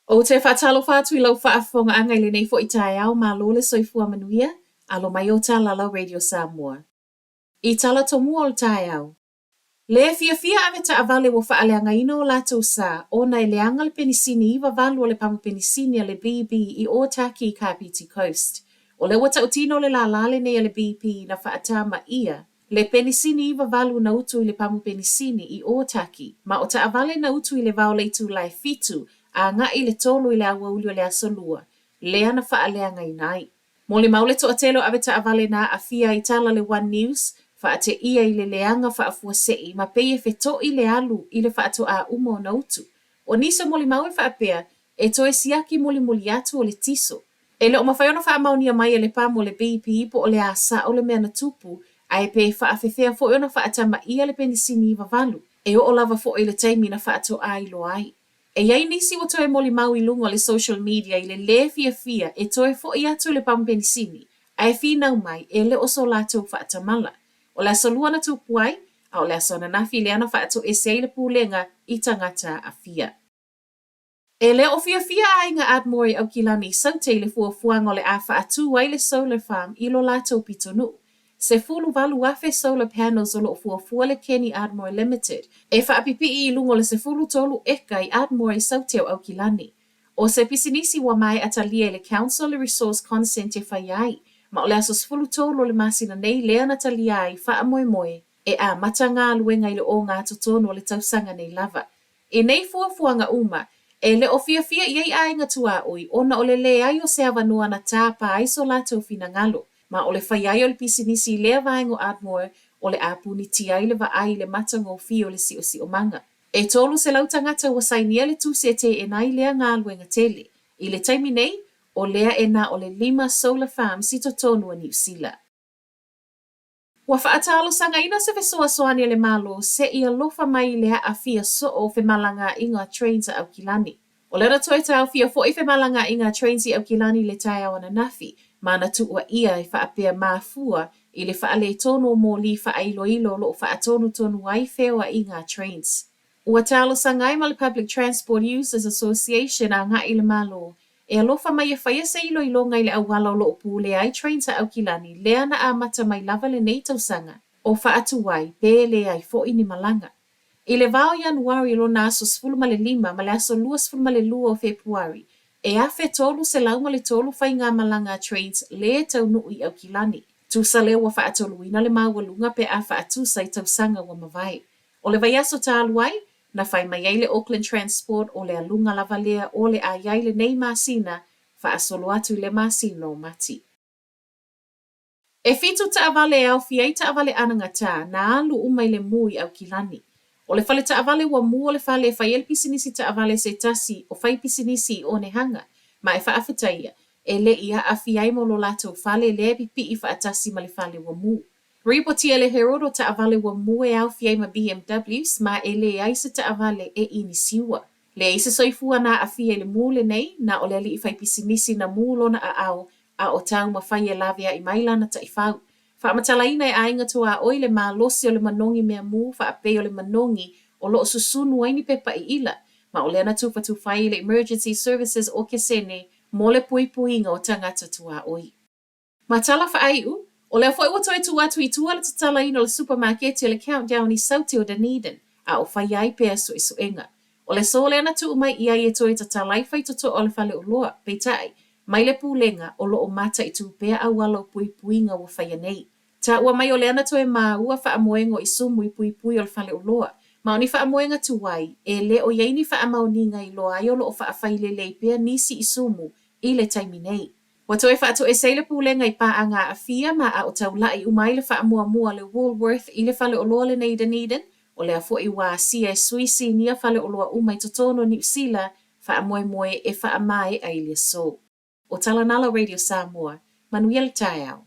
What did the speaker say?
Ou te faatalofa atu i lau faafofogaaga i lenei foi taeao, malo le soifua manuia, alo mai o Talalau Radio Samoa. I tala tomua o le taeao. Le fiafia ave taavale ua faaleagaina o latou sa ona e leaga le penisini 98 o le pamu penisini a le BP i Ōtaki i Kāpiti Coast. O lea ua tautino le lālā lenei a le BP na faatama ʻia le penisini 98 na utu i le pamu penisini i Ōtaki ma o taavale na utu i le va o le itula e 7 agai i le 3 i le aoauli o le aso Lua lea na faaleagaina ai. Molimau le toatele o avetaavale na aafia i tala le One News, faateia i le leaga faafuasei ma pei e fetoʻi le alu i le faatoā uma ona utu. O nisi o molimau e faapea, e toe siaki mulimuli atu o le tiso. E le o mafai ona faamaonia mai e le pamu o le BP po o le a sao le mea na tupu, ae pe faafefea foi ona faatamaia le penisini 98, e oo lava foi i le taimi na faatoā iloa ai. E i ai nisi ua toe molimau i luga o le social media i le lē fiafia e toe foʻi atu i le pamu penisini, ae finau mai e le o so latou faatamala. O le aso Lua na tupu ai, a o le aso ananafi lea na faatoese ai le pulega i tagata aafia. E le o fiafia aiga Ardmore i Aukilani i Saute i le fuafuaga o le a faatū ai le solar farm i lo latou pitonuu. 18,000 solar panels o lo o fuafua le Kenny Ardmore Limited e faapipii i luga o le 13 eka i Ardmore i Saute o Aukilani. ʻO se pisinisi ua maea talia e le Council le resource consent e fai ai, ma o le aso 13 o le masina nei lea na talia ai faamoemoe e amata galuega i le ogatotonu o le tausaga nei lava. I nei fuafuaga uma, e le o fiafia i ai aiga tuaoi ona o le leai o se avanoa na tāpā ai so latou finagalo, ma o le fai ai o le pisinisi i lea vaega o Ardmore o le a punitia ai le vaai i le matagofie o le siosiomaga. E 300 tagata ua sainia le tusi e teena ai lea galuega tele. I le taimi nei, o lea e na o le lima solar farms i totonu o Niu Sila. Ua faatalosagaina se fesoasoani a le Malo se i alofa mai i le aafia soo o femalagaaiga a Trains a Aukilani. O lea na toe taofia foi femalagaaiga a Trains i Aukilani i le taeao ananafi, ma na tuuaia e faapea mafua i le faaletonu o moli faailoilo o lo o faatonutonu ai feoaiga a Trains. Ua talosaga ai ma le Public Transport Users Association agai i le Malo E alofa mai e faia se iloiloga i le auala o lo o pulea ai Trains a Aukilani lea na amata mai lava lenei tausaga o faatuai pe leai foi ni malaga. I le va o Ianuari lona aso 15 ma le aso 22 o Fepuari, e 1,303 faigamalaga a Trains lē taunuu i Aukilani. Tusa lea ua faatoluina le maualuga pe a faatusa i tausaga ua mavae. O le vaiaso talu ai, na fai mai ai le Auckland Transport o le aluga lava lea o le a i ai lenei masina faasolo atu i le masina o Mati. E fitu taavale e aofia ai taavale anagatā na alu uma i le mū i Aukilani. O le fale taavale ua mū o le fale e fai ai le pisinisi taavale se tasi o faipisinisi i Onehanga ma e faafetaia e le i aafia ai ma lo latou fale lea e pipii faatasi ma le fale ua mū. Ripotia e le Herald o taavale ua mū e aofia ai ma BMWs ma e leai se taavale e inisiua. Leai se soifua na aafia i le mū lenei, na o le alii faipisinisi na mū lona aao a o taumafai e laveai mai lana taifau. Faamatalaina e aiga tuaoi le malosi o le manogi mea mū faapei o le manogi o lo o susunu ai ni pepa iila, ma o lea na tufatufa ai i le Emergency Services o Kesene mo le puipuiga o tagata tuaoi. Ma tala faaiu, o lea foi ua toe tuu atu i tua le tatalaina o le supamaketi o le Countdown i Saute o Dunedin, a o faia ai pea suesuega. O le aso lea na tuu mai i ai e toe tatala ai faitotoa o le faleoloa, peitai, mai le pulega o lo o mataitu pea auala o puipuiga ua faia nei. Taua mai o lea na toe māua faamoega o isumu i puipui o le faleoloa, ma o ni faamoega tuai, e le o i ai ni faamaoniga i iloa ai o lo o faafailelei pea nisi isumu i le taimi nei. Ua toe faatoese ai le pulega i paaga aafia ma a o taulaʻi uma ai le faamuamua a le Woolworth i le faleoloa lenei i Dunedin, o lea foi ua asia e sui sinia faleoloa uma i totonu o Niu Sila faamoemoe e faamaea i le aso. O Talanala Radio Samoa, manuia le taeao.